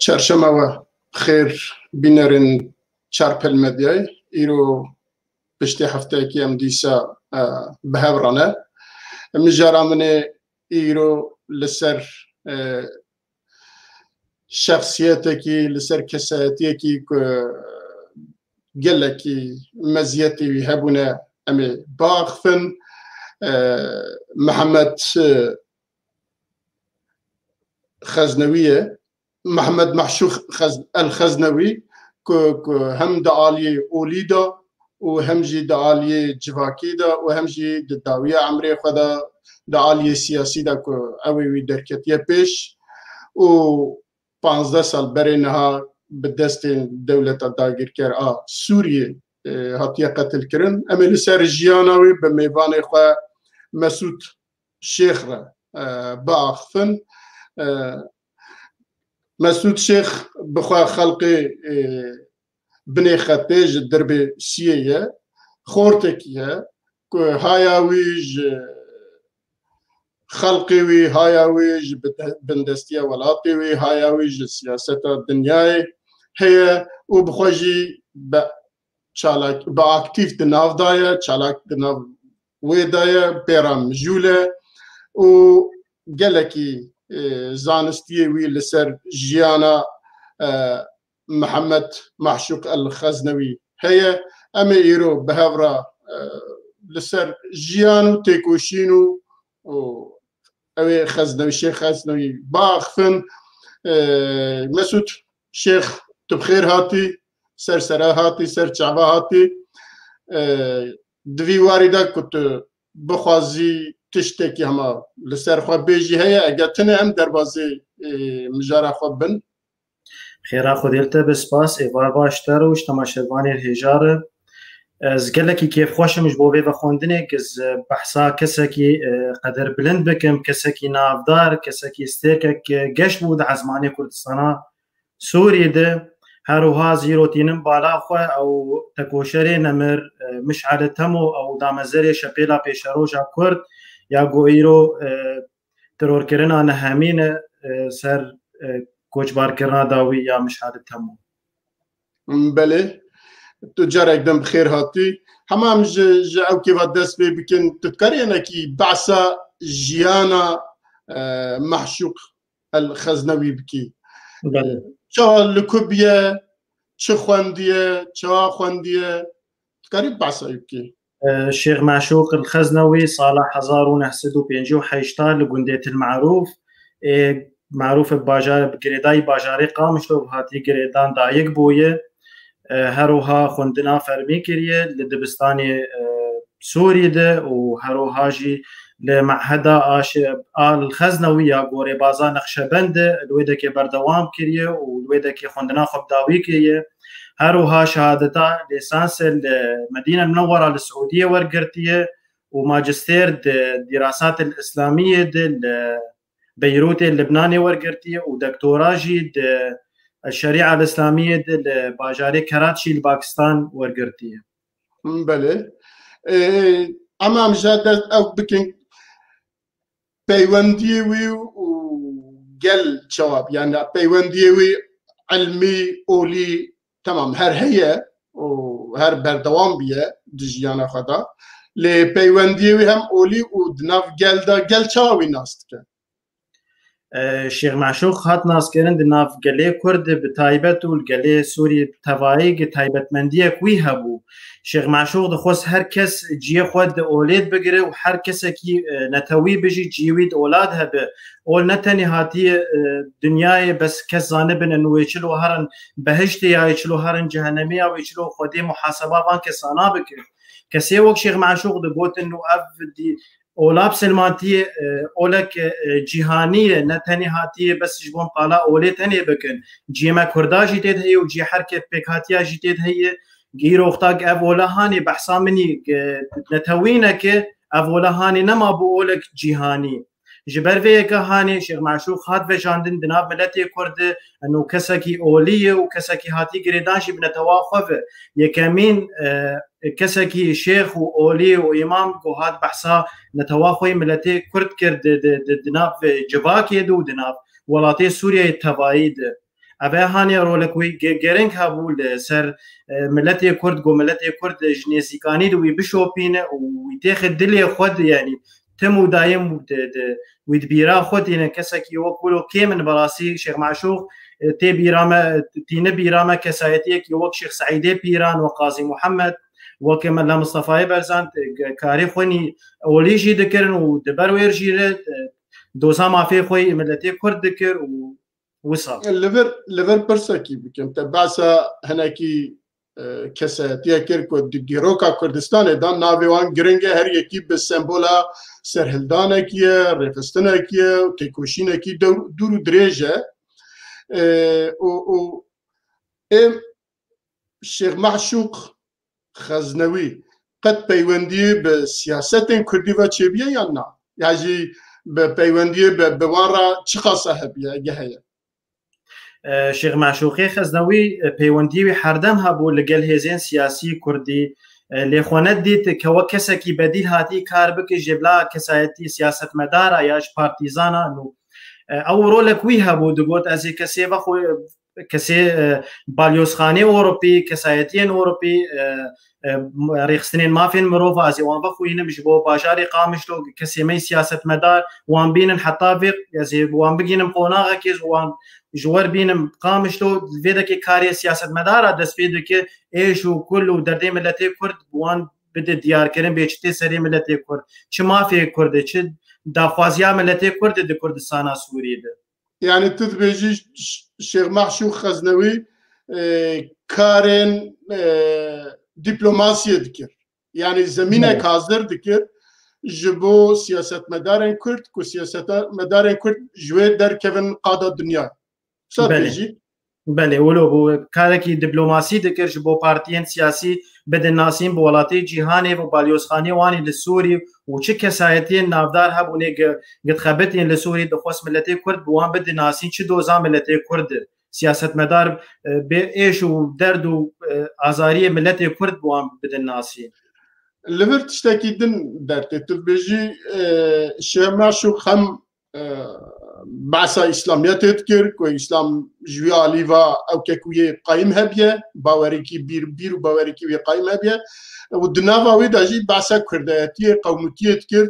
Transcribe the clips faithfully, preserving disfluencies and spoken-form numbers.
Çarşema we xêr bînerên Çarpel Medyayê. Îro piştî hefteyekî em dîsa, e, bi hev re ne. Mijara min ê îro li ser, e, şexsiyetekî, li ser kesayetiyekî ku gelekî meziyetê wî hebûne, em ê biaxifin. E, Mihemed, e, Xeznewî ye. Mihemed Mahşûq Xez-, El Xeznewî ku, ku hem di aliyê olî de û hem jî di aliyê civakî de û hem jî di dawiya emrê xwe de di aliyê siyasî de ku ew ê wî derketiye pêş û panzdeh sal berê niha bi destê dewleta dagirker a Sûriyê, e, hatiye qetilkirin. Em ê li ser jiyana wî bi mêvanê xwe Mesûd Şêx re, e, biaxifin. E, Mesûd Şêx bi xwe xelqê, e, binê xetê ji dirbê Siyê ye. Xortekî ye ku haya wî ji xelqê wî, haya wî ji bide-, bindestiya welatê wî, haya wî ji siyaseta dinyayê heye û bi xwe jî bi çalak, bi aktîf di nav de ye, çalak di nav wê de ye, pê re mijûl e û gelekî, e, zanistiyê wî li ser jiyana, e, Mihemed Mahşûq El Xeznewî heye. Em ê îro bi hev re, e, li ser jiyan û têkoşîn û, û ew ê Xeznewî, Şêx Xeznewî biaxifin. E, Mesûd Şêx, tu bi xêr hatî, ser sera hatî, ser çava hatî. E, di vî warî de ku tu bixwazî tiştekî hema li ser xwe bêjî heye, eger tune em derbazê, e, mijara xwe bin. Xêra Xwedê li te be, spas, êvar baş te re û ji temaşevanê hêja re. Ez gelekî kêfxweş im ji bo vê vexwendinê, ez behsa kesekî, e, qederbilind bikim, kesekî navdar, kesekî stêrkek, e, geş bû di ezmanê Kurdistana Sûriyê de. Her wiha zîrotînim bala xwe ew tekoşerê nemir, e, Miş'ele Temo, ew damezerê Şepêla Pêşeroja Kurd ya ku îro, e, terorkirina nehemîn e, e, ser, e, koçbarkirina dawî ya Miş'ele Temo. Belê, tu carek din bi xêr hatî. Hema em ji, ji ew kêva dest pê bikin, tu dikarî hinekî behsa jiyana, e, Mahşûq El Xeznewî bikî? Belê. Çawa li ku bûye, çi xwendiye, çawa xwendiye? Dikarî behsa wî bikî? E, Şêx Meşûq El Xeznewî sala hezar û neh sed û pêncî û heşt li gundê Til Marûf, ê Marûf bi bajar, bi girêdayî bajarê Qamişlo hatiye girêdan dayik bûye. E, her wiha xwendina fermî kiriye li dibistanê, e, Sûrî de û her wiha jî li meheda Aşe-, Al Xeznewî ya gorê baza Nexşebend de li wê dekê berdewam kiriye û li wê dekê xwendina xwe bi dawî kiriye. Her wiha şehadeta lîsanse li Medîne Minewwera li Siûdiyê wergirtiye û majistêr di Dîrasat el Îslamiyê de li Beyrûtê Libnanê wergirtiye û doktora jî di Şerîa el Îslamiyê de li bajarê Keratşî li Pakistan wergirtiye. Belê. Ê, em, em ji dest ew bikin. Peywendiyê wî û gel çawa bû? Yani peywendiyê wî ilmî, olî, temam, her heye û her berdewam bûye di jiyana xwe de. Lê peywendiyê wî hem olî û di nav gel de, gel çawa wî nas dike? E, Şêx Meşûq hat naskirin di nav gelê Kurd de bi taybet û li gelê Sûrî bi tevayî gi taybetmendiyek wî hebû. Şêx Meşûq dixwest her kes ciyê xwe di olê bigire û her kesekî, e, netewî bijî, ciyê wî di ola de hebe. Ol ne tenê hatiye, e, dinyayê, bes kes zanibin ên wê çilo herin behiştê ya wê çilo herin cehenemê ya wê çilo Xwedê muhaseba van kesana bike. Kesê wek Şêx Meşûq digotin û ev dî-, ola bi silmantiyê, e, olek, e, cîhanî ye, ne tenê hatiye bes ji bo qala olê tenê bikin. Ciyê me Kurda jî tê de heye û ciyê her ke pêkhatiya jî tê de heye. Îro wexta ev ola hanê behsa min î, e, netewî neke, ev ola hanê nema bû olek cîhanî. Ji ber vê yeke hanê Şêx Meşûq hat vejandin di nav miletê Kurd de, eno kesekî olî ye û kesekî hatî girêdan jî bi netewa xwe ve. Yekemîn, e, kesekî şêx û olî û îmam ku hat behsa netewa xwe yê miletê Kurd kir di, di, di, di nav civakê de û di nav welatê Sûriyeyê tevayî de. Eve hanê rolek wî ge-, gereng hebû li ser, e, miletê Kurd, ku miletê Kurd ji nêzîkanî li wî bişopîne û wî têxe dilê xwe de, yanî tim û dayim di, di, wî di bîra xwe tîne. Kesekî wek wilo kêm in, berastî Şêx Meşûq, e, tê bîra me, tîne bîra me kesayetiyekî wek Şêx Seîdê Pîran, wek Qazî Muhammed, wek Mela Mistefayê Berzan, e, ge-, karê xwe nî olî jî dikirin û di ber wê jî re, e, doza mafê xwe yê miletê Kurd dikir û wisa. Li vir, li vir pirsekî bikim. Te behsa hinekî, e, kesayetiye kir ku di dîroka Kurdistanê de navê wan giring e, her yekî bi sembola serhildanekî ye, rêxistinekî ye, têkoşînekî dewr-, dûr û dirêj e. E, û, û ê Şêx Meşûq Xeznewî qet peywendiyê bi siyasetên Kurdî ve çêbiye yan na? Ya jî bi peywendiyê bi, bi wan re çiqasa hebiye, ege heye? E, Şêx Meşûqê Xeznewî, e, peywendiyê wî herdem hebû li gel hêzên siyasî Kurdî. E, lê xwe nedît ke wek kesekî bedîl hatî kar bike, jê bila kesayetî siyasetmedara ya ji partîzana nû. E, ew rolek wî hebû, digot, ez ê kesê vexwe-, kesê, e, balyozxanê Ewropî, kesayetiyên Ewropî, e, e, rêxistinên mafên mirov, ez ê wan vexwînim ji bo bajarê Qamişlo, kesê me yê siyasetmedar, wan bînin heta vê, ez ê wan bigînim qonaxekê, wan ji wer bînim Qamişlo, vê dekê karê siyasetmedara dest pê dike, êş û kul û derdê miletê Kurd wan bide diyarkirin, bê çi tê serê miletê Kurd, çi mafê Kurd e, çi daxwaziya miletê Kurd e di Kurdistana Sûrî de. Yani tu dibêjî Ş-, Şêx Meşûq Xeznewî, e, karên, e, dîplomasiyê dikir. Yani zemînek Belê. hazir dikir ji bo siyasetmedarên Kurd, ku siyasetmedarên Kurd ji wê derkevin qada dinya. Wisa Belê. dibêjî? Belê, wilo bû. Karekî diplomasî dikir ji bo partiyên siyasî bidin nasîn, bi welatê cîhanê û balyozxanê wan ê li Sûrî û çi kesayetiyên navdar hebûnê gi-, gidxebitîn li Sûrî, dixwest miletê Kurd bi wan bidin nasîn, çi doza miletê Kurd e. Siyasetmedar, e, bê êş û derd û, e, azariyê miletê Kurd bi wan bidin nasîn. Li vir tiştekî din dertê tu dibêjî, e, Şêx Meşûq hem, e, behsa Îslamiyetê dikir, ku Îslam ji wî alî va ew kek wî yê qayîm hebiye, bawerekî bîr, bîr û bawerekî wî yê qayîm hebiye. Û di nava wê de jî behsa Kurdayetiyê, qewmûtiyê dikir.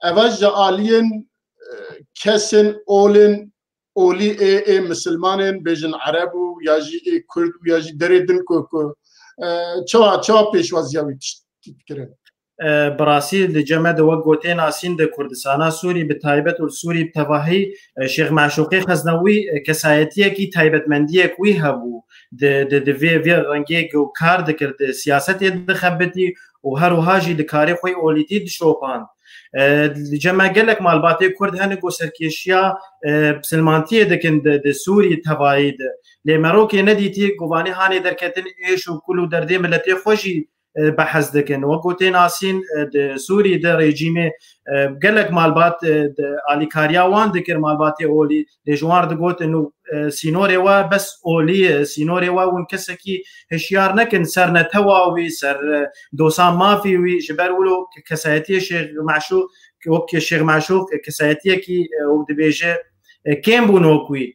Eva ji aliyên, e, kesên olên olî ê, ê misilmanên bêjin Ereb û ya jî ê Kurd û ya jî derê din ku, ku, e, çawa, çawa pêşwaziya wî tişt-, tişt dikirin? E, bi rastî li cem me de wek gotê nasîn di Kurdistana Sûrî bi taybet û li Sûrî bi tevahî, e, Şêx Meşûqê Xeznewî, e, kesayetiyekî taybetmendiyek wî hebû. Di, di, di vê, vê rengê ku kar dikir, di siyasetê dixebitî û her wiha jî li karê xwe yê olîtî dişopand. E, li cem me gelek malbatê Kurd hene ku serkêşiya, e, bisilmantiyê dikin di, di Sûrî tevayî de. Lê merokê nedîtî ku vanê hanê derketin êş û kul û derdê miletê xwe jî, e, behs dikin. Wek ku tê nasîn, e, di Sûrî de rejîmê, e, gelek malbat, e, di alîkariya wan dikir, malbatê olî, lê ji wan re digotin û, e, sînorê we bes olî ye, sînorê we hûn kesekî hişyar nekin ser netewa wî, ser, e, dosa mafî wî, ji ber wilo kesayetiyê Şêx Meşûq, wek Şêx Meşûq, kesayetiyekî, e, û dibêje, e, kêm bûn wek wî.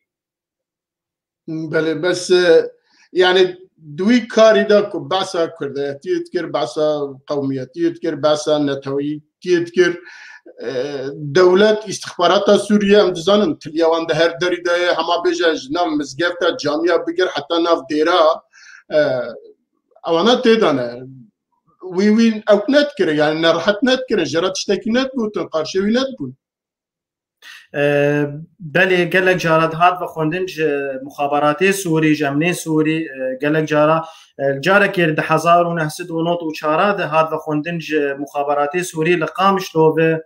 Belê, bes, e, yani di wî karî de ku behsa Kurdayetiyê dikir, behsa qewmiyetiyê dikir, behsa neteweyî tiyê dikir. E, dewlet, îstixbarata Sûriye, em dizanin tiliya wan di her derî de ye, hema bêje ji nav mizgefta, camiya bigir heta nav dêra, e, ewana tê de ne. Wî, wî ew nedikire, yani nerehet nedikire, jê re tiştekî nedigotin, qarşê wî nedibûn. E, belê gelek cara dihat vexwendin ji muxaberatê Sûrî, ji emnê Sûrî, e, gelek cara, e, carekê di hezar û neh sed û nod û çar de hat vexwendin ji muxaberatê Sûrî li Qamişlo ve,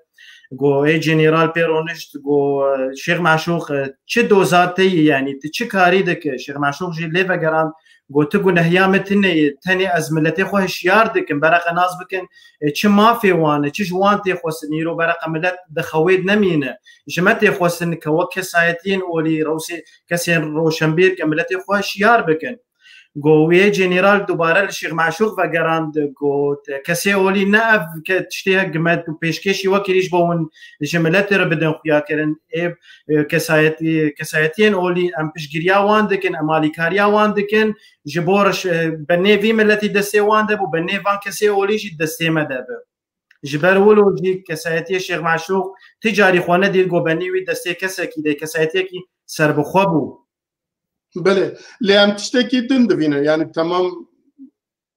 got, ey General pê ronişt, got, Şêx Meşûq, e, çi doza te yî, yanî tu çi karî dike? Şêx Meşûq jî lê vegerand, got, tu gunehiya min tune ye, tenê ez miletê xwe hişyar dikim, bereqe nas bikin, e, çi mafê wan e, çi ji wan tê xwestin, îro bereqe milet di xewê de nemîne. Ji me tê xwestin ke wek kesayetiyên olî, rewsê kesên roşenbîr ke miletê xwe hişyar bikin. Go wê general dubare li Şêx Meşûq vegerand, got, kesê olî ne ev ke tiştê hek gimet û pêşkêşî wekirî ji bo hûn ji miletê re bidin xuya kirin. Ê, e, kesayetî-, kesayetiyên olî em piştgiriya wan dikin, em alîkariya wan dikin, ji bo reş-, e, benê vî miletî destê wan de bû, benê van kesê olî jî destê me de bi. Ji ber wilo jî kesayetiyê Şêx Meşûq ti carî xwe nedît go benî wî destê kesekî de, kesayetiyekî serbixwe bû. Belê, lê em tiştekî din divînin, yanî temam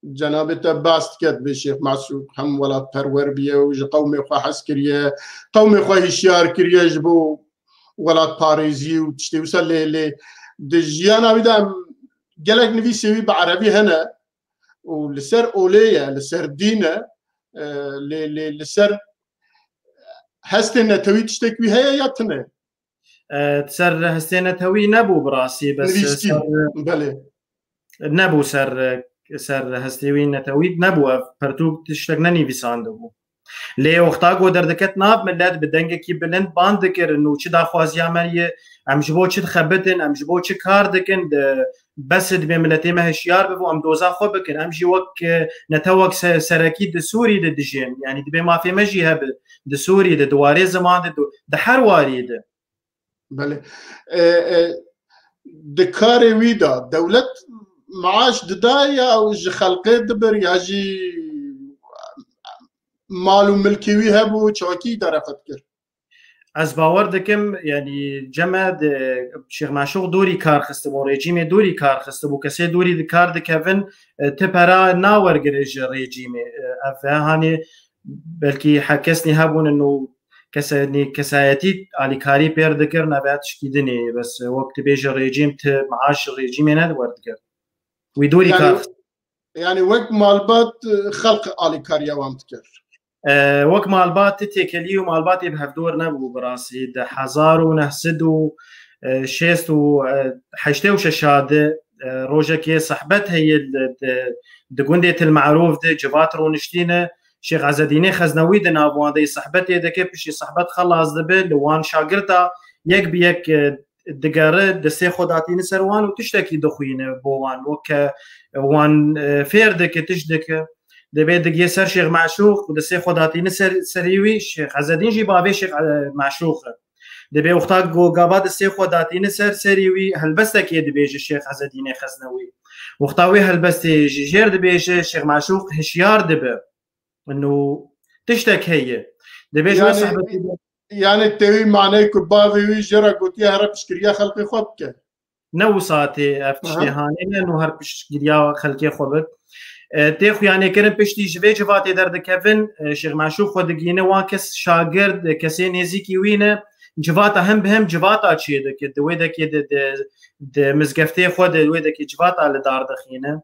cenabê te bas diket bê Şêx Meşûq hem welatperwer biye û ji qewmê xwe hez kiriye, qewmê xwe hişyar kiriye ji bo welatparêzî û tiştê wisa lê, lê di jiyana wî de em gelek nivîsê wî bi erebî hene û li ser olê ye, li ser dîn e, e, lê, lê li ser hestên netewî tiştek wî heye ya tune? E, ser hestê netewî nebû bi rastî, bes Nivîskî, ser, belê. Nebû ser, ser hestê wî netewî nebû, ev pertûk tiştek nenivîsandibû. Lê wexta ku derdiket nav, millet bi dengekî bilind ban dikirin û çi daxwaziya me ye, em ji bo çi dixebitin, em ji bo çi kar dikin, di, bes dibê miletê me hişyar bibe û em doza xwe bikin. Em jî wek, e, netewek se-, serekî di Sûrî de dijîn. Yanî dibê mafê me jî hebe di Sûrî de, di warê ziman de, di, di her warî de. Belê. E, e, di karê wî de dewlet maaş dida ya ji xelkê dibir ya jî mal û milkê wî hebû, çawkî îdare xwe dikir? Ez bawer dikim, yanî ceme de Şêx Meşûq dûrî kar xistibû, rejîmê dûrî kar xistibû, kesê dûrî di kar dikevin, e, ti pera nawergire ji rejîmê. E, ev e, hanê belkî he kesnî hebûnin û kesenî, kesayetî alîkarî pêr dikirin, ev e tişkî dinê. Bes wek dibêje rejîm ti maaş ji rejîmê nediwerdigir. Wî dûrî Yanî kar xist. Yanî wek malbat, e, xelq alîkariya wan dikir. E, wek malbat têkelî û malbatê bi hevdor nebû bi rastî. Di hezar û neh sed û şêst û heştê û şeş de, e, rojekê sehbet heye di, di, di gundê Til Merûf de civat rûniştîne. Şêx Ezedînê Xeznewî di nav wan de sehbetê dike, piştî sehbet xelas dibe, li wan şagirta yek bi yek, e, digere, destê xwe datîne ser wan û tiştekî dixwîne bo wan. Weke wan, e, fêr dike, tişt dike. Dibê digê ser Şêx Meşûq û destê xwe datîne ser, serî wî, Şêx Ezedîn jî bavê Şêx, e, Meşûq e. Dibê wexta ku gava destê xwe datîne ser serî wî, helbestekê dibêje Şêx Ezedînê Xeznewî. Wexta wê helbestê ji jêr dibêje, Şêx Meşûq hişyar dibe. Nû tiştek heye. Dibêje wê Yanî, sehbetê de yanî tê wî maneyê ku bavê wî jê re gotiye here piştgiriya xelkê xwe bike. Ne wisa tê ev tiştê Aha. hanê ne, nû her piştgiriya xelkê xwe bik. E, tê xuyanêkirin piştî ji vê civatê derdikevin, e, Şêx Meşûq xwe digihîne wan kes şagird, e, kesê nêzîkî wî ne, civata hem bi hem civata çêdike. Di wê dekê de, di, di mizgeftê xwe de wê dekê civata li dar dixîne.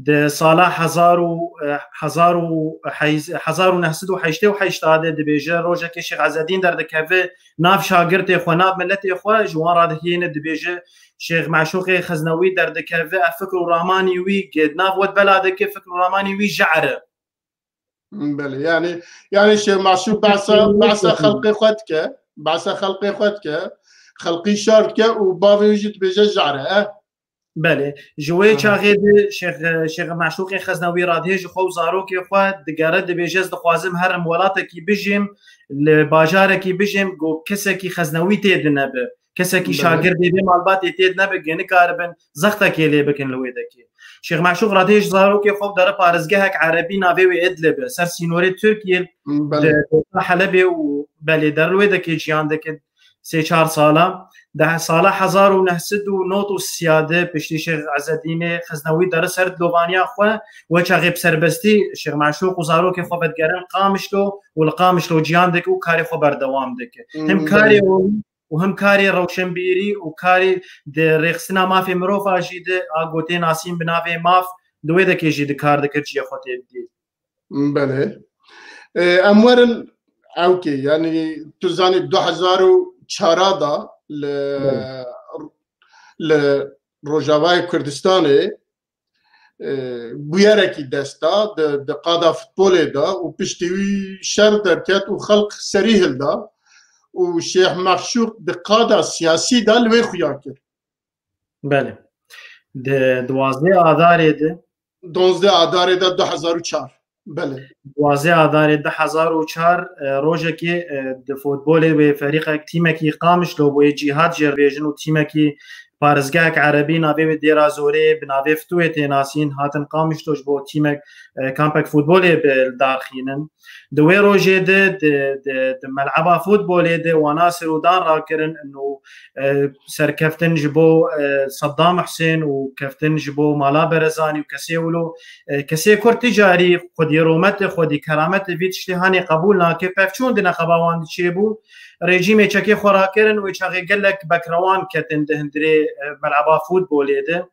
Di sala hezar û, eh, hezar û heyz-, hezar û neh sed û heştê û heşt de dibêje, rojekê Şêx Ezedîn derdikeve nav şagirtê xwe, nav miletê xwe, ji wan re dihêne, dibêje, Şêx Meşûqê Xeznewî derdikeve, ev fikr û ramanî wî gi nav we bela dike, fikr û ramanî wî jehr e. Belê, yanî, yanî Şêx Meşûq behsa, behsa xelkê xwe dike, behsa xelkê xwe dike, xelkî şar dike û bavê wî jî dibêje jehr e, eh? Belê, ji wê Aha. çaxê de Şêx, Şêx Meşûqê Xeznewî radihê ji xwe û zarokê xwe digere, dibêje, ez dixwazim herim welatekî bijîm, li bajarekî bijîm, ku kesekî Xeznewî tê de nebe. Kesekî Belê. şagirdê vê malbatê tê de nebe, ku nikaribin zextekê lê bikin li wê dekê. Şêx Meşûq radihê ji zarokê xwe û dere parêzgehek erebî navê wê Idlib e, ser sînorê Tirkiyê Belê. di Helebê û belê der li wê dekê jiyan dikin. Sê çar sala. Di sala hezar û neh sed û nod û sê de piştî Şêx Ezedînê Xeznewî dere ser dilovaniya xwe, wê çaxê bi serbestî Şêx Meşûq û zarokê xwe vedigerin Qamişlo û li Qamişlo jiyan dike û karê xwe berdewam dike. Him Hmm, karê belê. û, û him karê rewşenbîrî û karê di rêxistina mafê mirovan jî de a gotê nasîn bi navê maf di wê dekê jî di kar dikir cihê xwe tê didî. Belê. E, em werin ewkê, yanî tu zanî du hezar û çar de li, Belê. li Rojavayê Kurdistanê, e, bûyerekî dest da, di, di qada futbolê de û piştî wî şer derket û xelk serî hilda û Şêx Meşûq di qada siyasî de li wê xuya kir. Belê. Di duwazdeh Adarê de, Duwazdeh Adarê de du hezar û çar. Belê. Duwazdeh Adarê du hezar û çar, e, rojekê, e, di futbolê wê ferîqek, tîmekî Qamişlo bûye, Cîhad jê re bêjin, û tîmekî parêzgehek erebî navê wê Dêra Zorê, bi navê Fitûyê tê nasîn, hatin Qamişlo ji bo tîmek, e, kampek futbolê bi li dar xînin. Di wê rojê de di, di, di meleba futbolê de wana serûdan rakirin û, e, serkeftin ji bo, e, Seddam Husên û keftin ji bo mala Berezanî û kesê wilo, e, kesê Kurd ti carî xwedî rometê, xwedî kerametê vî tiştê hanê qebûl nake, pevçûn di neqeba wan diçêbû. Rejîmê çekê xwe rakirin, wê çaxê gelek bekrewan ketin di hundirê, e, meleba futbolê de.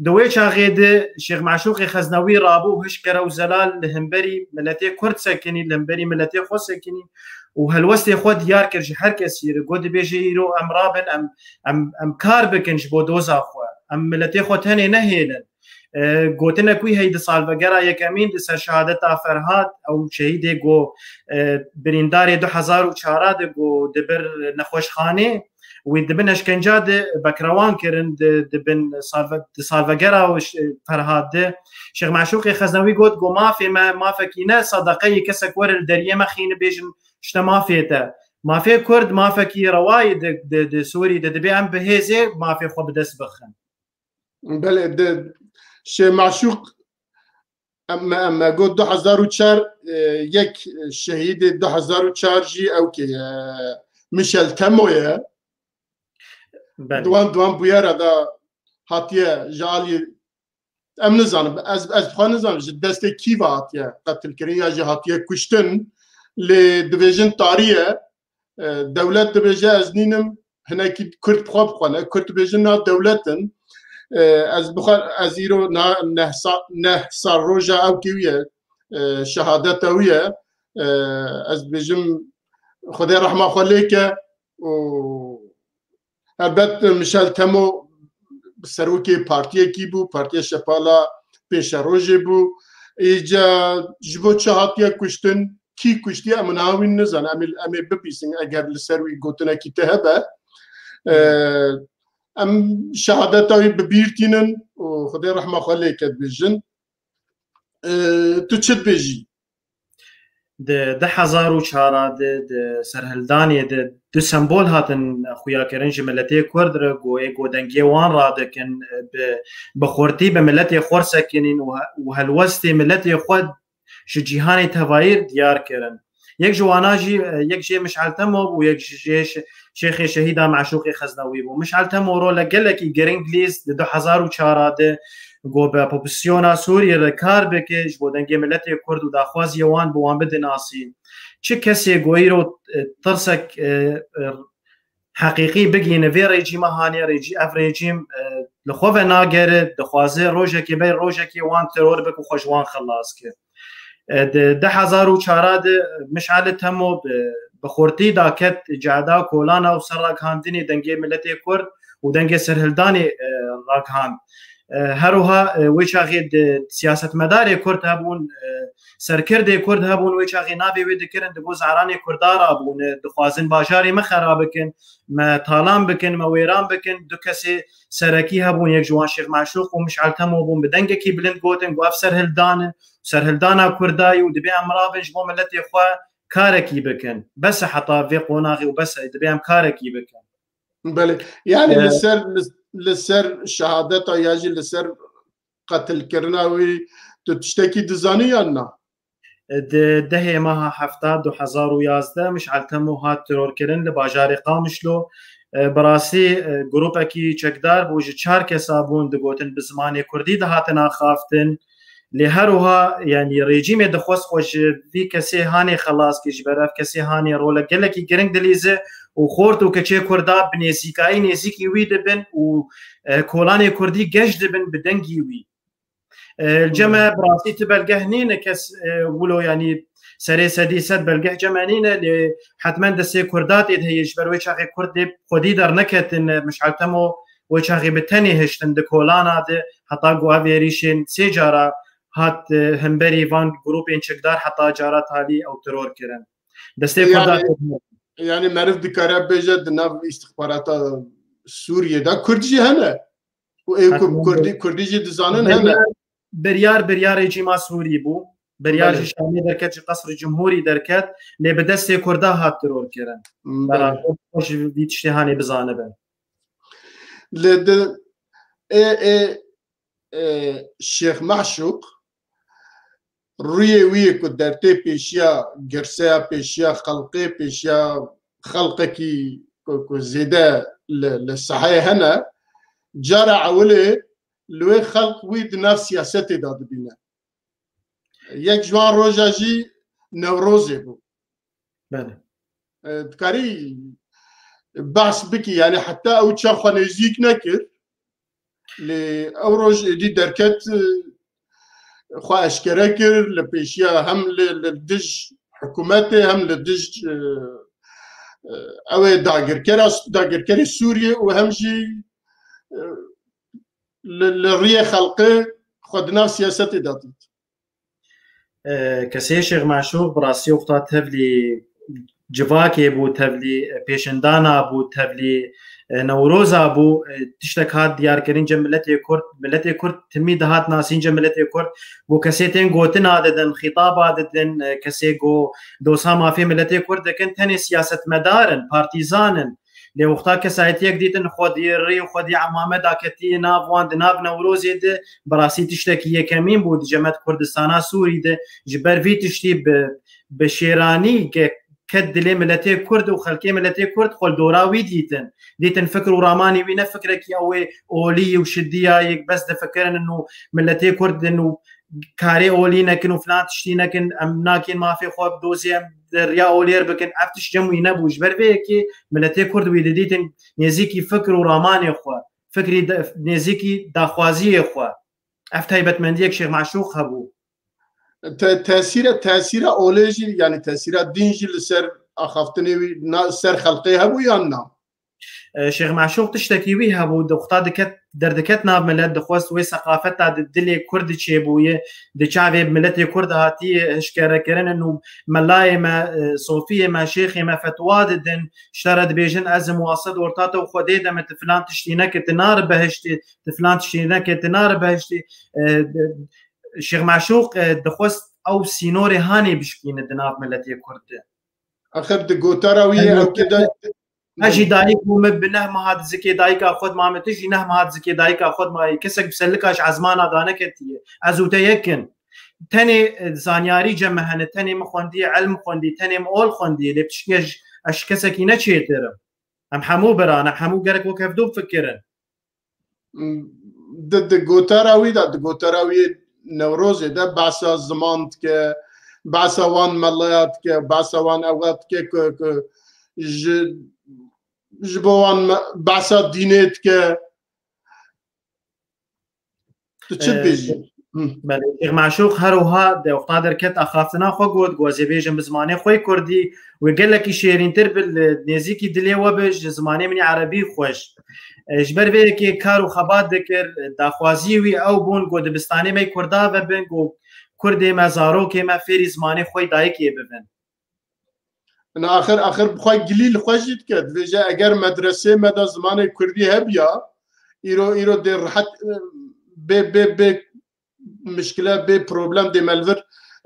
Di wê çaxê de Şêx Meşûqê Xeznewî rabû hişk qere û zelal li hemberî miletê Kurd sekinî, li hemberî miletê xwe sekinî û helwestê xwe diyar kir ji her kesî re. Got, dibêje, îro em rabin, em, em, em kar bikin ji bo doza xwe. Em miletê xwe tenê nehêlin. E, gotinek wî heye di salvegera yekemîn, di ser şehadeta Ferhad, ew şehîdê ku, e, birîndarê du hezar û çar de ku di bir nexweşxanê, wî di bin eşkenca de bekrewan kirin, di, di bin salve-, di salvegera û ş-, Ferhad de. Şêx Meşûqê Xeznewî got ku mafê me mafekî ne sedeqeyê kesek were li deriyê me xîni bêjin işte mafê te. Mafê Kurd mafekî rewayê di, di, di Sûrî de, dibê em bi hêzê mafê xwe bi dest bixin. Belê, di Şêx Meşûq, em, em, me got du hezar û çar, e, yek şehîdê du hezar û çar jî ew kê, e, Michel Temo ye. Belê. Di wan, di wan bûyera de hatiye ji alî, em nizanin, ez, ez xwe nizanim ji destê kî ve hatiye qetilkirin ya jî hatiye kuştin, lê dibêjin tarî ye. E, dewlet dibêje ez nînim, hinekî Kurd bi xwe bixwe ne. Kurd dibêjin na dewlet in. E, ez bixwe, ez îro na neh sa-, neh sal roja ew kê wî ye, e, şehadeta wî ye. E, ez dibêjim Xwedê rehma xwe lê ke û helbet Michel Temo serokê partiyekî bû, Partiya Şepala Pêşerojê bû. Îca ji bo çi hatiye kuştin, kî kuştiye, em niha wî nizanin. Em ê, em ê bibîsin eger li ser wî gotinekî te hebe. E, em şehadeta wî bi bîr tînin û Xwedê rehma xwe lê ke dibêjin. E, tu çi dibêjî? Di du hezar û çar de, di serhildanê de du sembol hatin xuyakirin ji miletê Kurd re, ku ê ku dengê wan radikin, bi, bi xurtî bi miletê xwe sekinîn û he-, û helwestê miletê xwe ji cîhanê tevayî diyar kirin. Yek ji wana jî, yek jê Mişel Temo bû, yek jê şe-, Şêxê Şehîda Meşûqê Xeznewî bû. Mişel Temo role gelekî giring lîst di du hezar û çar de, ku bi opozîsyona Sûriyê re kar bike, ji bo dengê miletê Kurd û daxwaziyê wan bi wan bide nasîn. Çi kesê ku îro, e, tirsek, e, e, heqîqî bigihîne vê rejîma hanê, rejî-, ev rejîm, e, li xwe venagere, dixwaze rojekê bey rojekê wan teror bike û xwe ji wan xilas ke. E, di du hezar û çar de Mişel Temo bi, bi xurtî daket cehda kolana û ser ragihandinê dengê miletê Kurd û dengê serhildanê, e, ragihand. E, her wiha, e, wê çaxê di siyasetmedarê Kurd hebûn, e, serkirdê Kurd hebûn, wê çaxê navê wê dikirin, digot zaranê Kurda rabûne, dixwazin bajarê me xera bikin, me talan bikin, me wêran bikin. Du kesê serekî hebûn, yek ji wan Şêx Meşûq û Mişel Temo bûn, bi dengekî bilind gotin ku ev serhildan e, serhildana Kurda ye û dibê em rabin ji bo miletê xwe karekî bikin. Bes e heta vê qonaxê û bes e, dibê em karekî bikin. Belê. Yani Ee, li ser, li, li ser şehadeta ya jî li ser qetilkirina wî tu tiştekî dizanî yan na? Di dehê meha hefta du hezar û yazdeh Mişel Temo hat terorkirin li bajarê Qamişlo. E, bi rastî, e, grûpekî çekdar bû, ji çar kesa bûn, digotin bi zimanê kurdî dihatin axaftin. Lê her wiha, yanî rejîmê dixwest xwe ji vî kesê hanê xelas kir, ji ber ev kesê hanê rolek gelekî giring dilîze û xort û keçê kurda bi nêzîkayî nêzîkî wî dibin û, e, kolanê kurdî geş dibin bi dengî wî. E, li cem me bi rastî ti belgeh nîne kes, e, wilo, yanî serê sedî sed belgeh cem me nîne, lê hetmen destê kurda tê de heye, ji ber wê çaxê kurd dê xwedî derneketin, e, Mişel Temo wê çaxê bi tenê hiştin di kolana de, heta ku ev êrîşên sê cara hat, e, hemberî van grûpên çekdar heta cara talî ew teror kirin. Destê kurda Yani, yani meriv dikare bêje di nav îstixbarata Sûriyê de kurd jî hene? û ê ku Kurdî, Kurdî jî dizanin hene. Biryar, biryar, biryarê cîma Sûrî bû. Biryar Belê. Ji Şamê derket, ji Qesrî Cumhûrî derket, lê bi destê Kurda hat terorkirin. Hmm, Bera belê. Xwe ji vî tiştê hanê bizanibin. Lê di, ê, ê, ê, Şêx Meşûq rûyê wî yê ku dertê pêşiya girseya, pêşiya xelqê, pêşiya xelqekî ku, ku zêde li, li seheyê hene, cara ewilê li wê xelq wî di nav siyasetê de dibîne. Yek ji wan roja jî Newrozê bû. Belê. E, dikarî behs bikî, yani heta ew çax xwe nêzîk nekir. Lê ew roj êdî derket, e, xwe eşkere kir li pêşiya hem li, li dij hikûmetê, hem li dij, e, e, ew ê dagirkera, dagirkerê Sûriyê û hem jî, e, li, li riyê xelqê xwe di nav siyasetê de dît. E, kesê Şêx Meşûq bi rastî wexta tevlî civakê bû, tevlî pêşindana bû, tevlî, e, Newroza bû. E, tiştek hat diyarkirin cem miletê Kurd. Miletê Kurd timî dihat nasîn cem miletê Kurd. Ku kesê tên gotina didin, xîtaba didin, e, kesê ku dosa mafê miletê Kurd dikin, tenê siyasetmedar in, partîzan in. Lê wexta kesayetiyek dîtin xwedî rî û xwedî emame daketî nav wan di nav Newrozê de, bi rastî tiştekî yekemîn bû di cemet Kurdistana Sûrî de. Ji ber vî tiştî bi, bi şêranî ke-, ket dilê miletê Kurd û xelkê miletê Kurd xwe li dora wî dîtin. Dîtin fikr û ramanê wî ne fikrekî ew ê olî û şidiya yek bes difikirin û miletê Kurd in û karê olî nekin û filan tiştî nekin, em nakên mafê xwe bi dozê em di riya olêr bikin. Ev tişt cem wî nebû. Ji ber vê yekê miletê Kurd wî didîtin nêzîkî fikr û ramanê xwe, fikrî de, nêzîkî daxwaziyê xwe. Ev taybetmendiyek Şêx Meşûq hebû. Te-, tesîre, tesîra olê jî, yani tesîra din jî li ser axaftinê wî, na, ser xelqê hebû yan na? E, Şêx Meşûq tiştekî wî hebû, di wexta diket, derdiket nav milet, dixwest wê seqafeta di dilê Kurd çêbûye, di çavê miletê Kurd hatiye hişkerekirin û melayê me, e, sofiyê me, şêxê me fetwa didin, ji te re dibêjin, ez im wased orta te û Xwedê de me, tu filan tiştî neke, tu nari behiştê, tu filan tiştî neke, tu nari behiştê. E, Şêx Meşûq, e, dixwest ew sînorê hanê bişkîne di nav miletê Kurd de. Axir di gotara wî ye, Yani, ew kê de ez jî dayik bûme, bi neh meha di zikê dayika xwe de mame, tu jî neh meha di zikê dayika xwe de mayî. Kesek bi selika ji ezmana daneketiye. Ez û te yek in. Tenê, e, zanyarî cem me hene, tenê min xwendiye, ilm xwendî, tenê min ol xwendiye, lê piştî ez, ez ji kesekî ne çêtir im. Em hemû bira ne, em hemû gerek wek hevdû bifikirin. Di, di gotara wî de, di gotara wî Newrozê de behsa ziman dike, behsa wan melaya dike, behsa wan ewa dike ku, ku ji, ji bo wan me-, behsa dînê dike. Tu çi Ee, dibêjî? Hı. Belê, Şêx Meşûq her wiha di wexta derket axaftina xwe got, got, ez ê bêjim bi zimanê xwe yê kurdî, wê gelekî şêrîntir bi, li nêzîkî dilê we bi, ji zimanê min yê erebî xweş. E, ji ber vê yekê kar û xebat dikir, daxwazî wî ew bûn, got, dibistanê me yê kurda vebin, got, kurdê me, zarokê me fêrî zimanê xwe yê dayikê bibin. Na axir, axir bi xwe gilî li xwe jî dike. Dibêje, eger medresê me de zimanê kurdî hebiya, îro, îro dê rehet, e, bê, bê, bê mişkile, bê problem dê me li vir,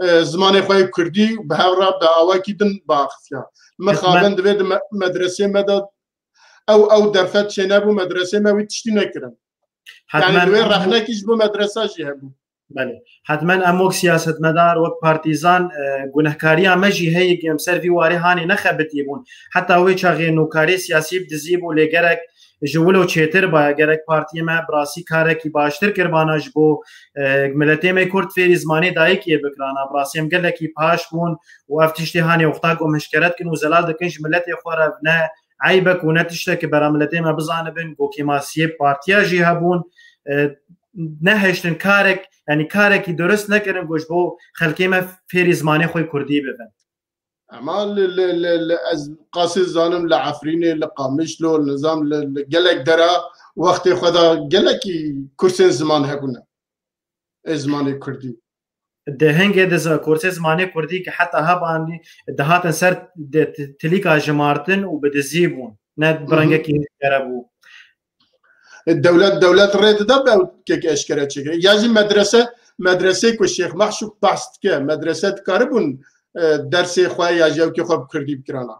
e, zimanê xwe yê kurdî bi hev re bi awakî din biaxifiya. Mixabin divê di me-, medresê me de ew, ew derfet çênebû, medresê me wî tiştî nekirin. Yani Hetmen li wê em rexnekî ji bo medresa jî hebû. Belê. Hetmen em wek siyasetmedar, wek partîzan, e, gunehkariya me jî heye ku em ser vî warê hanê nexebitî bûn. Heta wê çaxê nûkarê siyasî bi dizî bû, lê gerek ji wilo çêtir baya, gerek partiyê me bi rastî karekî baştir kiribana ji bo, e, miletê me kurd fêrî zimanê dayikê bikirana. Bi rastî em gelekî paş bûn û ev tiştê hanê wexta ku em hişkeret kin û zelal dikin ji miletê xwe re ne eyb e ku ne tiştekî bera miletê me bizanibin, ku kêmasiyê partiya jî hebûn, e, nehiştin karek, yani karekî durust nekirin ku ji bo xelkê me fêrî zimanê xwe kurdî bibin. Ama li, li, li, li ez qasê zanim li Efrînê, li Qamişlo, li nizam li, li gelek dera wextê xwe de gelekî kursên ziman hebûne. Ê zimanê kurdî. Di hingê de za-, kursê zimanê kurdî ki heta hebanî dihatin ser di t-, tilîka jimartin û bi dizî bûn. Ne bi Hı hı. rengekî hişkere bû. Dewlet, dewlet rê dide be ew kek eşkere çêkire. Ya jî medrese, medresê ku Şêx Mahşûk behs dike, medrese dikaribûn, e, dersê xwe ya jî ewkê xwe bi kurdî bikirana.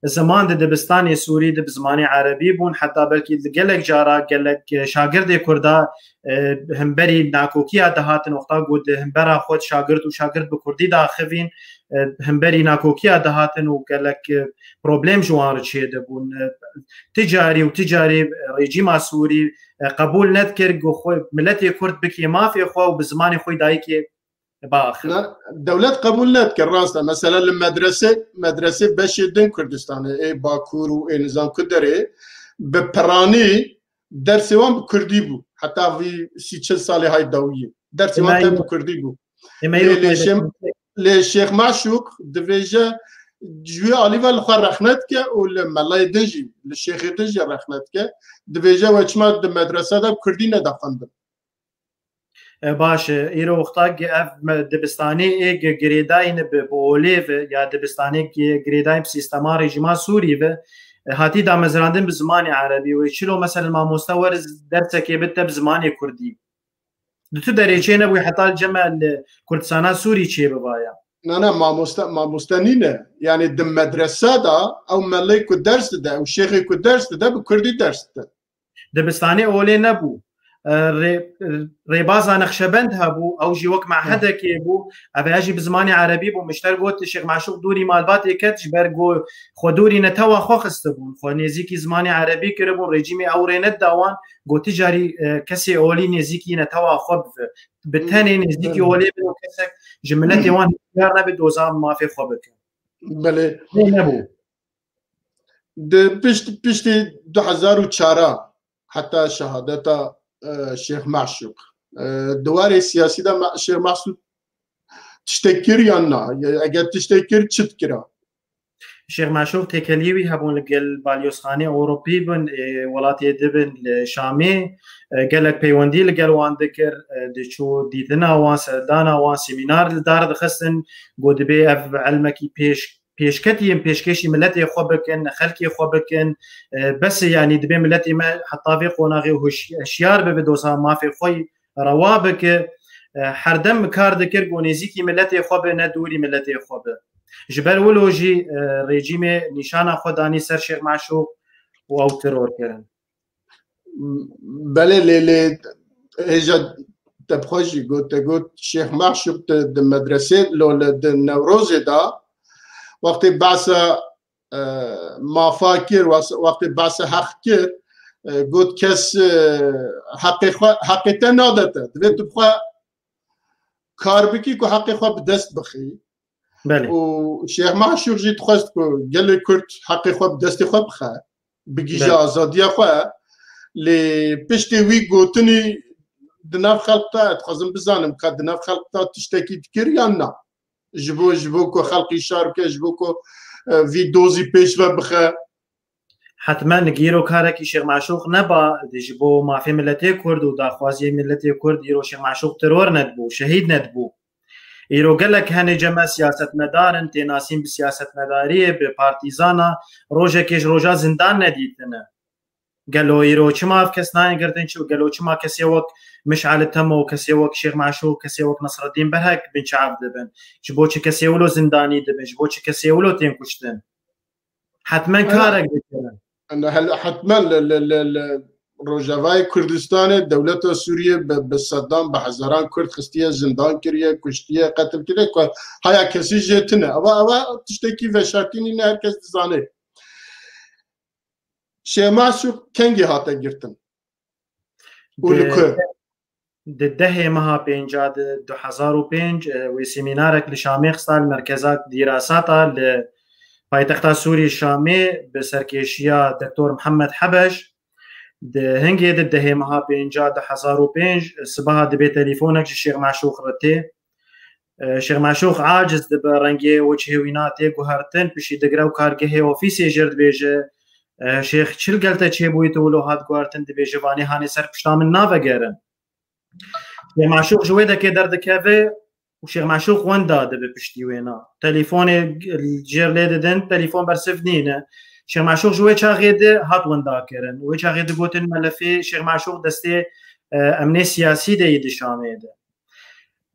Ziman di dibistanê Sûrî di bi zimanê erebî bûn, heta belkî di gelek cara gelek, e, şagirdê Kurda, e, himberî nakokiya dihatin, wexta ku di himbera xwe şagird û şagird bi Kurdî daxivîn, e, himberî nakokiya dihatin û gelek, e, problem ji wan re çêdibûn. E, ti carî û ti carî rejîma Sûrî, e, qebûl nedikir ku xwe miletê Kurd bikê mafê xwe û bi zimanê xwe dayikê biaxivin. Na, dewlet qebûl nedikir, rast e. Mesela li medrese, medrese beşê din Kurdistanê, ê Bakur û ê nizam ku derê, bi piranî dersê wan bi Kurdî bû. Heta vî sî çil salê hay dawiyê. Dersê wan Ema te bi Kurdî bû. Ema Lê, îro lê taybet Şêm-, lê Şêx Maşûk divêje ji wî alî ve li xwe rexne dike û li melayê din jî, li şêxê din jî rexne dike. Divêje we çima di medrese de bi Kurdî nedixwendin? E, baş e. Îro wexta gi-, ev me-, dibistanê ê gi-, girêdayî ne bi, bi olê ve ya dibistanê gi-, girêdayî bi sîstema rejîma Sûrî ve, e, hatî damezrandin bi zimanê erebî. Wê çilo, mesela, mamoste weriz dersekê bide bi zimanê Kurdî. Di tu derê çê nebûyî heta li cem li Kurdistana Sûrî çê bivaya. Na, na, mamoste, mamoste nîne. Yani di medrese de ew melê ku ders dide, ew şêxê ku ders dide bi Kurdî ders dide. Dibistanê olê nebû. E, rê-, rêbaza Nexşebend hebû, ew jî wek mehedekê bû. Ev ya jî bi zimanê erebî bû. Mişter got, Şêx Maşûq dûrî malbatê ket, ji ber ku xwe dûrî netewa xwe xistibûn. Xwe nêzîkî zimanê erebî kiribûn, rejîmê ew rê nedida wan. Got, ti carî, e, kesê olî nêzîkî netewa xwe bive. Bi tenê nêzîkî olê bin û kesek ji miletê wan hişyar nebe doza mafê xwe bike. Belê. Lê nebû. Di pişt-, piştî du hezar û çar heta şehadeta, e, Şêx Maşûq, e, di warê siyasî de Ma-, Şêx Maşûq tiştek kir yan na? Eger tiştek kir, çi dikira? Şêx Maşûq têkeliyê wî hebûn li gel balyozxanê Ewropî bin, ê, welatê dibin li Şamê, e, gelek peywendî li gel wan dikir, e, diçû dîtina wan, serdana wan, semînar li dar dixistin, got dibê ev ilmekî pêş pêşketiyên pêşkêşî miletê xwe bikin, xelkê xwe bikin. E, bes e, yanî dibê miletê me heta vê qonaxê hoş-, hişyar bibe, doza mafê xwe rewa bike. E, herdem kar dikir ku nêzîkî miletê xwe be, ne dûrî miletê xwe be. Ji ber wilo jî, e, rejîmê nîşana xwe danî ser Şêx Maşûq û ew teror kirin. Belê, lê, lê hêja te bi xwe jî got, te got Şêx Maşûq di, di medresê, lo li di Newrozê de, wextê behsa, e, mafa kir, wes-, wextê behsa heq kir, e, got kes, e, heqê xwe, heqê te nade te. Divê tu bi xwe kar bikî ku heqê xwe bi dest bixî. Belê. Û Şêx Maşûq jî dixwest ku gelê Kurd heqê xwe bi destê xwe bixe, bigihîje Belê. azadiya xwe. Lê piştê wî gotinî di nav xelk de, ez dixwazim bizanim ka di nav xelk de tiştekî dikir yan na? Ji bo, ji bo ku xelkî şar bike, ji bo ku, e, vî dozî pêş ve bixe. Hetmen gi îro karekî Şêx Maşûq neba, ji bo mafê miletê Kurd û daxwaziyê miletê Kurd îro Şêx Maşûq teror nedibû, şehîd nedibû. Îro gelek hene cem me siyasetmedar in, tê nasîn bi siyasetmedariyê, bi partîzana, rojekê ji roja zindan nedîtine. Gelo îro çima ev kes nayên girtin, çi, gelo çima kesê wek Mişal Temo, kesê wek Şêx Maşûq, kesê wek Nesreddîn Berhek binçav dibin? Ji bo çi kesê wilo zindanî dibin? Ji bo çi kesê wilo tên kuştin? Hetmen Ana, karek dikirin. Ana hel-, hetmen li, li, li, li Rojavayê Kurdistanê dewleta Sûriyê bi, bi sedan, bi hezaran Kurd xistiye, zindan kiriye, kuştiye, qetil kiriye, ku haya kesî jê tune. Eva, eva tiştekî veşartî nîne, her kes dizane. Şêx Maşûq kengî hate girtin? Û li Di, ku? di dehê meha pênca di du hezar û pênc, e, wê semînarek li Şamê xista li merkeza dîrasata li paytexta Sûrî Şamê bi serkêşiya Doktor Mihemed Hebeş. Di hingê di dehê meha pênca du hezar û pênc sibaha dibê telîfonek ji Şêx Maşûq re tê. E, Şêx Maşûq aciz dibe, rengê û çihê wî na tê guhertin, pişî digire û kargehê ofîsê jê re dibêje, e, Şêx, çi li gel te çêbûyî, tu wilo hat guhertin? Dibêje, vanê hanê ser pişta min navegerin. Şêx Maşûq ji wê dekê derdikeve û Şêx Maşûq wenda dibe piştî wê na. Telîfonê jê re lê didin, telîfon bersiv nîne. Şêx Meşûq ji wê çaxê de hat winda kirin. Wê çaxê digotin melefê Şêx Meşûq destê, e, emnê siyasî de yê di Şamê de.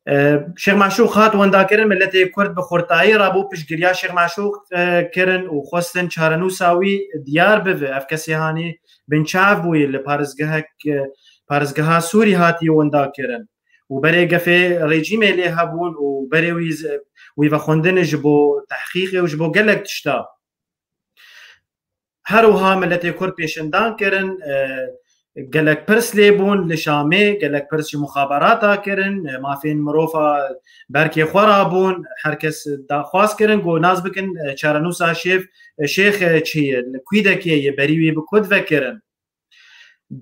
E, Şêx Meşûq hat winda kirin, miletê Kurd bi xurtayî rabû piştgiriya Şêx Meşûq, e, kirin û xwestin çarenûsa wî diyar bibe. Ev kesê hanî binçav bûyî li parêzgehek, e, parêzgeha Sûrî hatî winda kirin. Û berê gefê rejîmê lê hebûn û berê wî z-, wî vexwendin ji bo tehqîqê û ji bo gelek tişta. Her wiha miletê Kurd pêşindan kirin, e, gelek pirs lê bûn li Şamê, gelek pirs ji muxaberata kirin, e, mafên mirova berkê xwe rabûn, her kes daxwaz kirin ku nas bikin, e, çarenûsa şêf, e, şêx, e, çi ye, li kwî dekê ye, berî wî bi ku divekirin.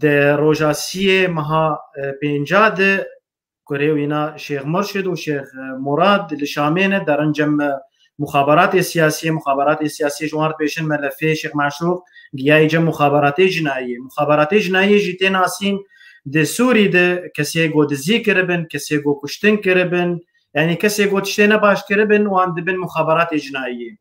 Di roja siyê meha, e, pênca de kurê wîna Şêx Murşid û Şêx, e, Murad li Şamê ne, derin cem, e, muxaberatê siyasî, muxaberatê siyasî ji wan re dibêjin melefê Şêx Meşûq giyayî cem muxaberatê cinayî. Muxaberatê cinayî jî tê nasîn di Sûrî de kesê ku dizî kiribin, kesê ku kuştin kiribin, yanî kesê ku tiştê ne baş kiribin, wan dibin muxaberatê cinayî.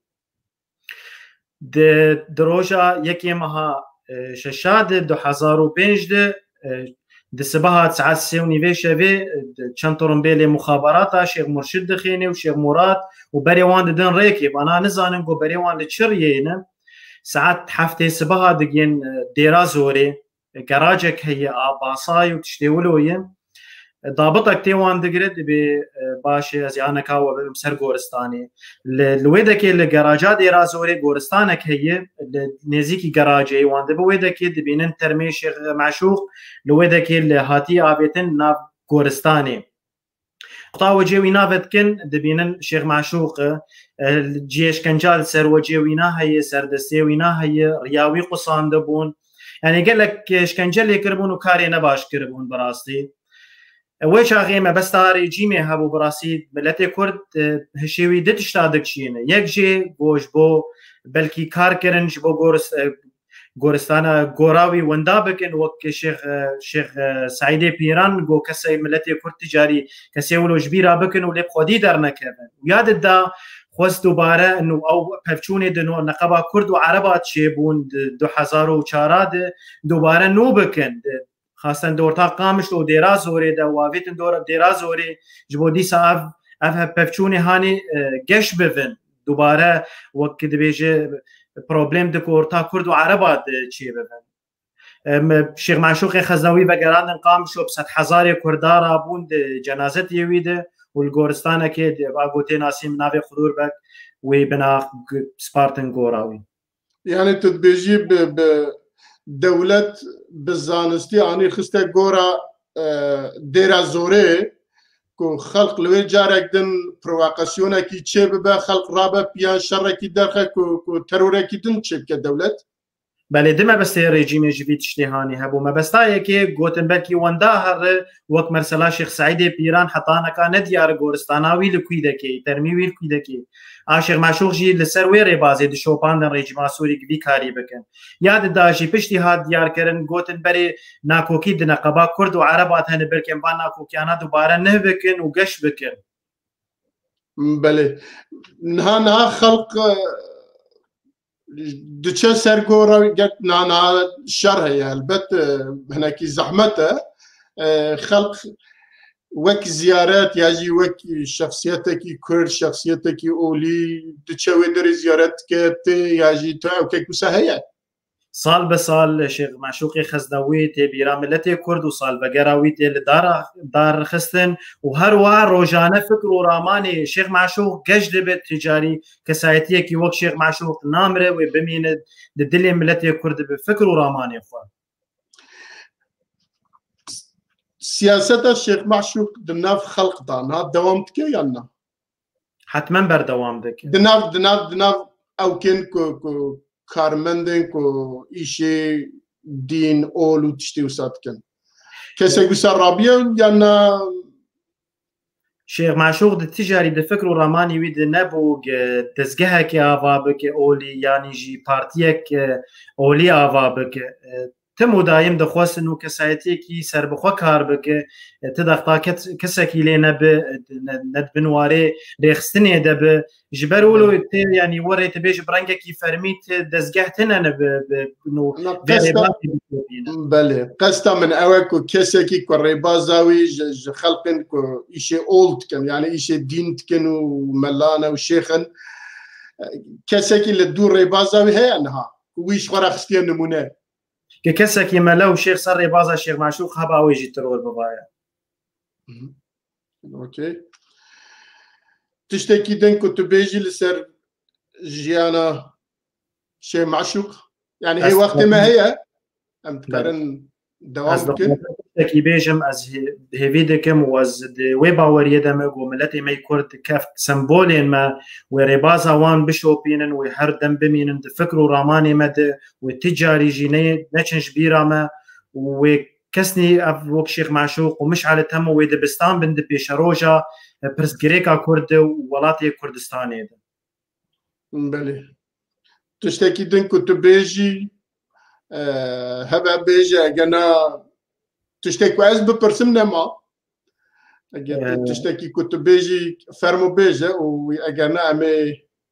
Di, di roja yekê meha, e, şeşa de du hezar û pênc de, e, di sibeha saet sê û nîvê şevê, e, di çend tirimbêlê muxaberata Şêx Murşid dixêne û Şêx Murad û berê wan didin rêkê. Vana nizanin ku berê wan li çi riyê ne. Saet heftê sibeha digên, e, Dêra Zorê. Geracek heye a basayê û tiştê wilo ye. Dabitek tê wan digire, dibê, e, baş e, ez ê aneka we bibim ser goristanê. Li, li wê dekê li geraca Dêra Zorê goristanek heye, li nêzîkî geracê wan dibe wê dekê dibînin termê Şêx Meşûq, li wê dekê li hatî avêtin nav goristanê. Quta wecê wîna vedikin, dibînin Şêx Meşûq, e, cihê şkenca li ser wecê wîna heye, ser destê wîna heye, riya wî qusandibûn. Yanî gelek, e, şkence lê kiribûn û karê nebaş kiribûn bi rastî. E, wê çaxê mebesta rejîmê hebû bi rastî miletê Kurd, e, hişê wî di tişta dikişîne. Yek jê got ji bo belkî kar kirin ji bo goris-, e, goristana gora wî winda bikin, wek Şêx, e, Şêx, e, Seîdê Pîran got kesê miletê Kurd ti carî kesê wilo ji bîra bikin û lê bi xwedî dernekevin. Û ya di da xwest dubare û ew pevçûnê di no-, neqeba Kurd û Ereba çêbûn di du hezar û çar de dubare nû bikin. Di, xasten di orta Qamişlo û Dêra Zorê de û avêtin dora Dêra Zorê ji bo dîsa ev, ev hevpevçûnê hanê, e, geş bibin. Dubare wek dibêje problem di ku orta Kurd û Ereba de çêbibin. Em, Şêx Meşûqê Xeznewî vegerandin Qamişlo bi sed hezarê Kurda rabûn di cenazetiyê wî de û li goristanekê di va gotê nasîn bi navê Xudûr Beg wê bina g-, spartin gora wî. Yanî tu dibêjî bi, bi dewlet, bi zanistî anî xiste gora, e, Dêra Zorê ku xelq li wê carek din provokasyonekî çê bibe, xelq rabe piyan şerekî derxe ku, ku terorekî din çê bike dewlet? Belê, di mebestê rejîmê ji vî tiştê hanî hebû. Mebesta yekê gotin belkî wenda here wek mesela Şêx Seîdê Pîran hetaneka nediyar goristana wî li kwî dekê, termî wî li kwî dekê. A Şêx Meşûq jî li ser wê rêbazê dişopandin rejîma Sûrî vî karî bikin. Ya di da jî piştî hat diyarkirin, gotin berê nakokî di neqeba Kurd û Ereba de hene, belkêm van nakokiyana dubare neh bikin û geş bikin. Belê. Niha, niha xelq, e, diçe ser gora, ger niha, niha şer heye, helbet, e, hinekî zehmet e. E, xelq wek ziyaret ya jî wek şexsiyetekî Kurd, şexsiyetekî olî diçe wê derê ziyaret dike, tê ya jî tu ew kek wisa heye? Sal bi sal Şêx Meşûqê Xeznewî tê bîra miletê Kurd û salvegera wî tê li dar, dar xistin û her wiha rojane fikr û ramanê Şêx Meşûq geş dibe, ti carî kesayetiyekî wek Şêx Meşûq namire, wê bimîne di dilê miletê Kurd bi fikr û ramanê xwe. Siyaseta Şêx Meşûq di nav xelq de niha dewam dike yan na? Hetmen berdewam dike. Di nav, di nav, di nav ewkên ku, ku karmendên ku îşê dîn, ol û tiştê wisa dikin. Kesek wisa rabiye yan na? Şêx Meşûq di tijarî di fikr û ramanî wî de nebû ge dezgehekê ava bike olî, yanî jî partiyek, e, olî ava bike. E, tim û dayim dixwestin û kesayetiyekî serbixwe kar bike, e, ti dexta kes-, kesekî lê nebe, ne, ne di bin warê rêxistinê de be. Ji ber wilo tê, yanî werê tu bêjî bi rengekî fermî ti dezgeh tine ne bi, bi, no, Ana vê qesta rêbazê bikopîne. Belê. Qesta min ew e ku kesekî ku rêbaza wî ji, ji xelqên ku îşê ol dikin, yanî îşê dîn dikin û melane û şêxin, kesekî li dû rêbaza wî heye niha, ku wî ji xwe re xistiye nimûne. Ke kesekî mele û şêx ser rêbaza Şêx Maşûq heba wê jî teror bibaye. Mhm. Okey. Tiştekî din ku tu bêjî li ser jiyana Şêx Maşûq, yanî hê Ez wextê me heye, em Ez dikarin dewam ez bikin. dixwazim tiştekî bêjim, ez hê-, hêvî dikim û ez di wê baweriyê de me ku miletê me yê Kurd kef sembolên me wê rêbaza wan bişopînin, wê her dem bimînin di fikr û ramanê me de, wê ti carî jî ne-, neçin ji bîra me û wê kesnî ev wek Şêx Maşûq û Mişalê Temo wê dibistan bin di pêşeroja pirsgirêka Kurd de û welatê Kurdistanê de. Belê. Tiştekî din ku tu bêjî, e, hebe bêje, eger na tiştek ku ez bipirsim nema. Eger tu E, tiştekî ku tu bêjî, fermo bêje û eger na em ê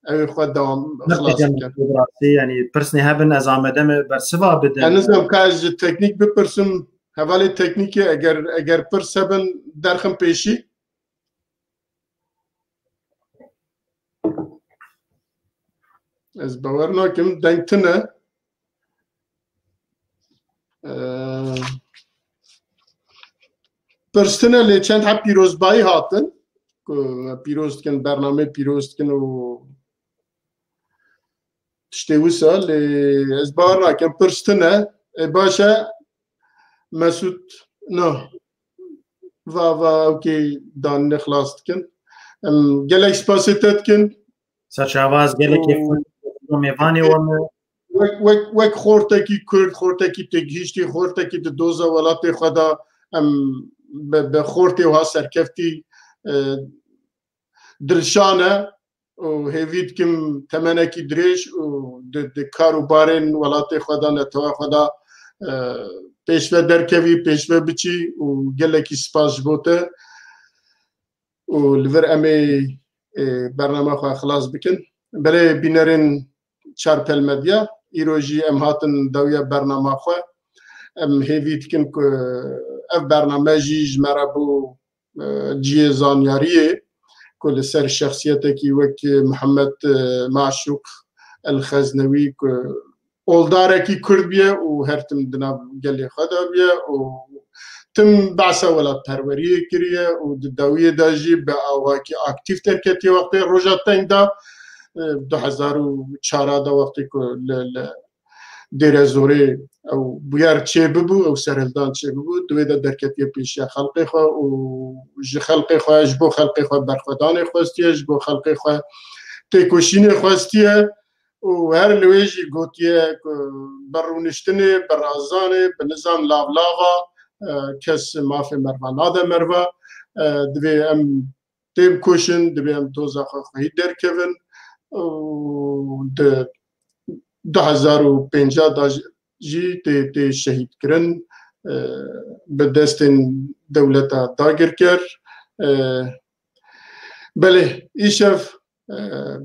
ew ê xwe dewam xilas bikin. Rastî, yanî pirsnê hebin ez amade me bersiva bidim. Ez nizam ka ez ji teknîk bipirsim, hevalê teknîkê eger, eger pirs hebin derxin pêşî. Ez bawer nakim, deng tune. Ee, pirs tune lê çend heb pîrozbayî hatin. Ku me pîroz dikin, bernameyê pîroz dikin û tiştê wisa, lê ez bawer nakim, pirs tune. E, baş e, Mesûd, no. Va, va, okey, danîne xilas dikin. Em gelek spasê te dikin. Serçava ez gelekî Û xweş mêvanê we me. Wek, wek, wek xortekî Kurd, xortekî têgihiştî, xortekî di doza welatê xwe de em bi, bi xortê wiha serkeftî, e, dilşan e û hêvî dikim temenekî dirêj û di, di kar û barên welatê xwe de, netewa xwe de, e, pêşve derkevî, pêşve biçî û gelekî spas ji bo te. Û li vir em ê, e, bernama xwe xilas bikin. Belê bînerên Çarpel Medya, îro jî em hatin dawiya bernama xwe. Em hêvî dikin ku ev bername jî ji me re bû, e, cihê zanyariyê ku li ser şexsiyetekî wek Mihemed, e, Maşûq El Xeznewî ku oldarekî Kurd bûye û her tim di nav gelê xwe de bûye û tim behsa welatperweriyê kiriye û di dawiyê de jî bi awakî aktîf derketiye wextê roja teng de, e, du hezar û çar de wextê ku li, li Dêrezorê ew bûyer çêbibû, ew serhildan çêbibû, di wê de derketiye pêşiya xelkê xwe û ji xelkê xwe, ji bo xelkê xwe berxwedanê xwestiye, ji bo xelkê xwe têkoşînê xwestiye. Û her li wê jî gotiye ku bi rûniştinê, bi razanê, bi nizam lavlava, e, kes mafê merva nade merva. E, divê em têbikoşin, divê em doza xwe xwehî derkevin. Û di du hezar û pêncî de jî tê, tê şehîdkirin, e, bi destên dewleta dagirker. E, belê, îşev, e,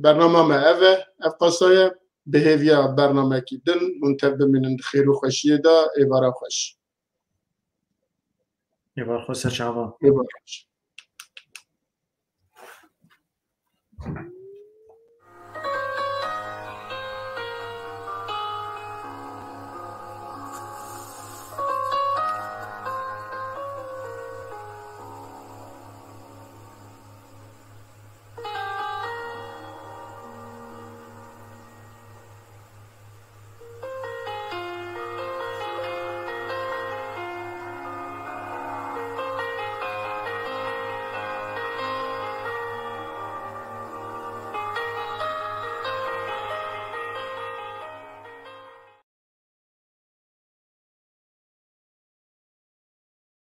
bernama me ev e, ev qasa ye. Bi hêviya bernamekî din hûn tev bimînin di xêr û xweşiyê de, êvara xweş. Êvar xwe serçava. Êvar xweş.